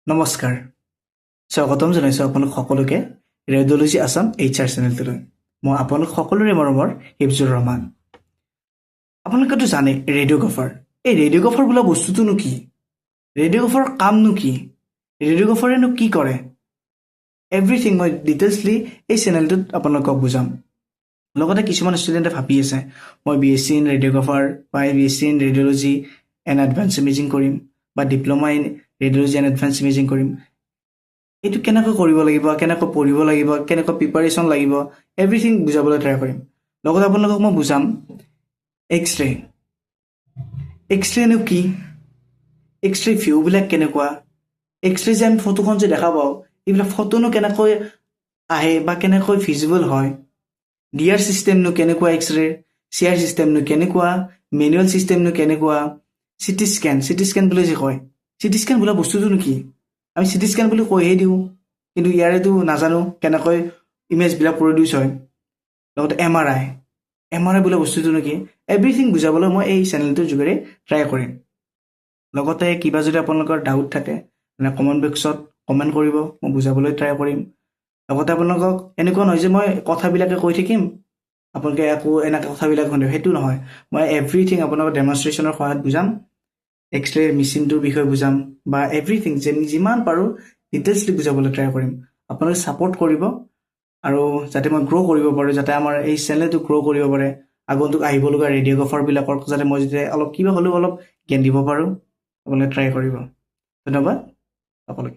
নমস্কাৰ, স্বাগতম জনাইছোঁ আপোনালোক সকলোকে ৰেডিঅ'লজি আছাম এইচআৰ চেনেলটোলৈ। মই আপোনালোক সকলোৰে মৰমৰ হিফজুৰ ৰহমান। আপোনালোকেতো জানে ৰেডিঅ'গ্ৰাফাৰ। এই ৰেডিঅ'গ্ৰাফাৰ বোলা বস্তুটোনো কি? ৰেডিঅ'গ্ৰাফাৰৰ কামনো কি? ৰেডিঅ'গ্ৰাফাৰেনো কি কৰে? এভৰিথিং মই ডিটেইলছলি এই চেনেলটোত আপোনালোকক বুজাম। লগতে কিছুমান ষ্টুডেণ্টে ভাবি আছে, মই বিএছচি ইন ৰেডিঅ'গ্ৰাফাৰ বা BSc in radiology and advance imaging কৰিম বা diploma in radiology and advance imaging কৰিম। এইটো কেনেকৈ কৰিব লাগিব, কেনেকৈ পঢ়িব লাগিব, কেনেকৈ প্ৰিপাৰেশ্যন লাগিব, এভৰিথিং বুজাবলৈ ট্ৰাই কৰিম। লগতে আপোনালোকক মই বুজাম এক্স ৰে, এক্স ৰেনো কি, এক্স ৰে ভিউবিলাক কেনেকুৱা, এক্স ৰে যে আমি ফটোখন যে দেখা পাওঁ, এইবিলাক ফটোনো কেনেকৈ আহে বা কেনেকৈ ভিজিবল হয়, ডিআৰ ছিষ্টেমনো কেনেকুৱা, এক্স ৰে চিআৰ ছিষ্টেমনো কেনেকুৱা, মেনুৱেল ছিষ্টেমনো কেনেকুৱা, চিটি স্কেন, চিটি স্কেন বুলি যে কয়, চিটি স্কেন বোলা বস্তুটোনো কি? আমি চিটি স্কেন বুলি কৈহে দিওঁ, কিন্তু ইয়াৰেতো নাজানো কেনেকৈ ইমেজবিলাক প্ৰডিউচ হয়। লগতে এমআৰআই, এমআৰআই বোলা বস্তুটোনো কি? এভৰিথিং বুজাবলৈ মই এই চেনেলটোৰ যোগেৰে ট্ৰাই কৰিম। লগতে কিবা যদি আপোনালোকৰ ডাউট থাকে, মানে কমেণ্ট বক্সত কমেণ্ট কৰিব, মই বুজাবলৈ ট্ৰাই কৰিম। লগতে আপোনালোকক এনেকুৱা নহয় যে মই কথাবিলাকে কৈ থাকিম, আপোনালোকে একো এনেকৈ কথাবিলাক শুনিব, সেইটো নহয়। মই এভৰিথিং আপোনালোকক ডেমনষ্ট্ৰেশ্যনৰ সহায়ত বুজাম, এক্স ৰে মেচিনটোৰ বিষয়ে বুজাম বা এভৰিথিং যে যিমান পাৰোঁ ডিটেইলছলি বুজাবলৈ ট্ৰাই কৰিম। আপোনালোকে ছাপৰ্ট কৰিব আৰু যাতে মই গ্ৰ' কৰিব পাৰোঁ, যাতে আমাৰ এই চেনেলটো গ্ৰ' কৰিব পাৰে, আগন্তুক আহিবলগীয়া ৰেডিঅ'গ্ৰাফাৰবিলাকক যাতে মই যাতে অলপ কিবা হ'লেও অলপ জ্ঞান দিব পাৰোঁ, আপোনালোকে ট্ৰাই কৰিব। ধন্যবাদ সকলোকে।